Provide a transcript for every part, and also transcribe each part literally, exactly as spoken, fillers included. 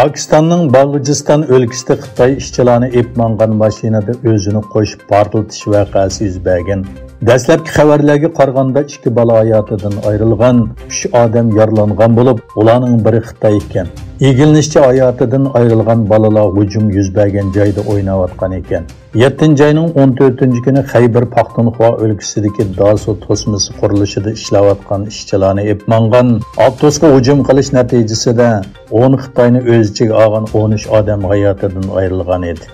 پاكىستاننىڭ باغىجىستان ئۆلكىسىدە خىتاي ئىشچىلارنى ئېلىپ ماڭغان ماشىنىدا ئۆزىنى قوشۇپ پارتلىتىش ۋەقەسى يۈز بەرگەن. دەسلەپكى خەۋەرلەرگە قارىغاندا، ئىككى بالا ھاياتىدىن ئايرىلغان، ئۈچ ئادەم يارىلانغان بولۇپ، ئۇلارنىڭ بىرى خىتاي ئىكەن. ئىگىلىنىشىچە، ھاياتىدىن ئايرىلغان بالىلار ھۇجۇم يۈز بەرگەن جايدا ئويناۋاتقان ئىكەن. يەتتىنچى ئاينىڭ ئون تۆتىنچى كۈنى خەيبەر پاختونخوا ئۆلكىسىدىكى داسو توسمىسى قۇرۇلۇشىدا ئىشلەۋاتقان ئىشچىلارنى ئېلىپ ماڭغان ئاپتوبۇسقا ھۇجۇم قىلىش نەتىجىسىدە، ئون خىتاينى ئۆز ئىچىگە ئالغان ئون ئۈچ ئادەم ھاياتىدىن ئايرىلغان ئىدى.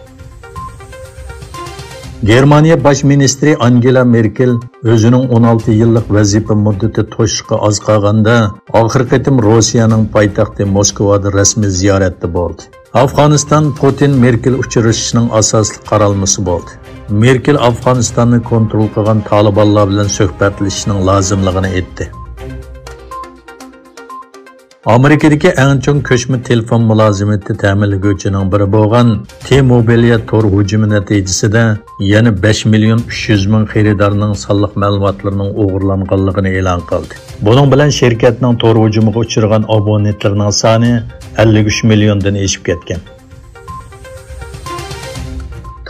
گېرمانىيە باش مىنىستىرى ئانگېلا مېركېل ئۆزىنىڭ ئون ئالتە يىللىق ۋەزىپە مۇددىتى توشۇشقا ئاز قالغاندا، ئاخىرقى قېتىم روسىيەنىڭ پايتەختى موسكۋادا رەسمىي زىيارەتتە بولدى. ئافغانىستان پۇتىن مېركېل ئۇچرىشىشنىڭ ئاساسلىق قارالمىسى بولدى. مېركېل ئافغانىستاننى كونترول قىلغان تالىبانلار بىلەن سۆھبەتلىشىشنىڭ لازىملىقىنى ئېيتتى. ئامېرىكىدىكى ئەڭ چوڭ كۆچمە تېلېفون مۇلازىمىتى تەمىنلىگۈچىنىڭ بىرى بولغان تى موبىلىيە تور ھۇجۇمى نەتىجىسىدە يەنە بەش مىليون ئۈچ يۈز مىڭ خېرىدارنىڭ سانلىق مەلۇماتلىرىنىڭ ئوغرىلانغانلىقىنى ئېلان قىلدى. بۇنىڭ بىلەن شىركەتنىڭ تور ھۇجۇمىغا ئۇچرىغان ئابونېنتلىرىنىڭ سانى ئەللىك ئۈچ مىليوندىن ئېشىپ كەتكەن.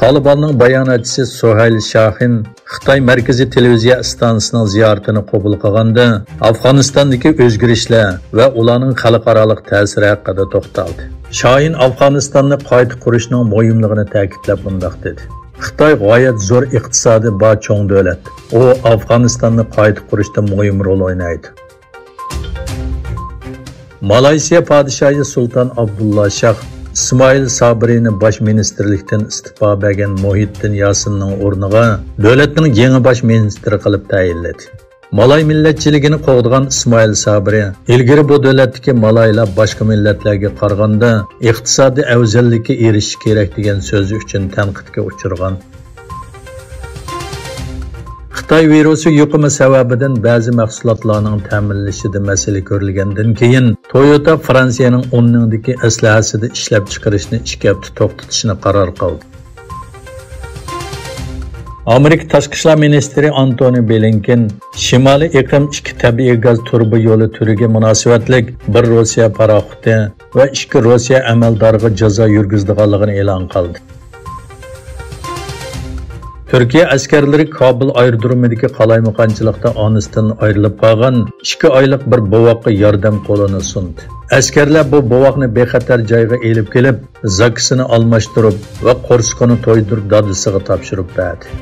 تالىباننىڭ باياناتچىسى سۇھەيل شاھىن خىتاي مەركىزىي تېلېۋىزىيە ئىستانسىسىنىڭ زىيارىتىنى قوبۇل قىلغاندا، ئافغانىستاندىكى ئۆزگىرىشلەر ۋە ئۇلارنىڭ خەلقئارالىق تەسىرى ھەققىدە توختالدى. شاھىن ئافغانىستاننى قايتا قۇرۇشنىڭ مۇھىملىقىنى تەكىتلەپ مۇنداق دېدى: خىتاي غايەت زور ئىقتىسادى بار چوڭ دۆلەت. ئۇ ئافغانىستاننى قايتا قۇرۇشتا مۇھىم رول ئوينايدۇ. مالايسىيا پادىشاھى سۇلتان ئابدۇللا شاھ ئىسمائىل سابىرىنى باش مىنىستىرلىكتىن ئىستېپا بەرگەن مۇھىتتىن ياسىننىڭ ئورنىغا دۆلەتنىڭ يېڭى باش مىنىستىرى قىلىپ تەيىنلىدى. مالاي مىللەتچىلىكىنى قوغدىغان ئىسمائىل سابىرى ئىلگىرى بۇ دۆلەتتىكى مالايلار باشقا مىللەتلەرگە قارىغاندا ئىقتىسادىي ئەۋزەللىككە ئېرىشىشى كېرەك دېگەن سۆزى ئۈچۈن تەنقىدكە ئۇچرىغان. خىتاي ۋىرۇسى يۇقۇمى سەۋەبىدىن بەزى مەھسۇلاتلارنىڭ تەمىنلىشىدە مەسىلە كۆرۈلگەندىن كېيىن، تويوتا فرانسىيەنىڭ ئۇننىڭدىكى ئەسلىھەسىدە ئىشلەپچىقىرىشنى ئىككى ھەپتە توختىتىشنى قارار قىلدى. ئامېرىكا تاشقى ئىشلار مىنىستىرى ئانتونى بلىنكېن شىمالىي ئېقىم ئىككى تەبىئىي گاز تۇرۇبا يولى تۈرىگە مۇناسىۋەتلىك بىر روسىيە پاراخوتى ۋە ئىككى روسىيە ئەمەلدارىغا جازا يۈرگۈزىدىغانلىقىنى ئېلان قىلدى. تۈركىيە ئەسكەرلىرى كابۇل ئايرودرومىدىكى قالايمىقانچىلىقتا ئانىسىدىن ئايرىلىپ قالغان ئىككى ئايلىق بىر بوۋاققا ياردەم قولىنى سۇندى. ئەسكەرلەر بۇ بوۋاقنى بىخەتەر جايغا ئېلىپ كېلىپ، زاكىسىنى ئالماشتۇرۇپ ۋە قورسىقىنى تويدۇرۇپ، دادىسىغا تاپشۇرۇپ بەردى.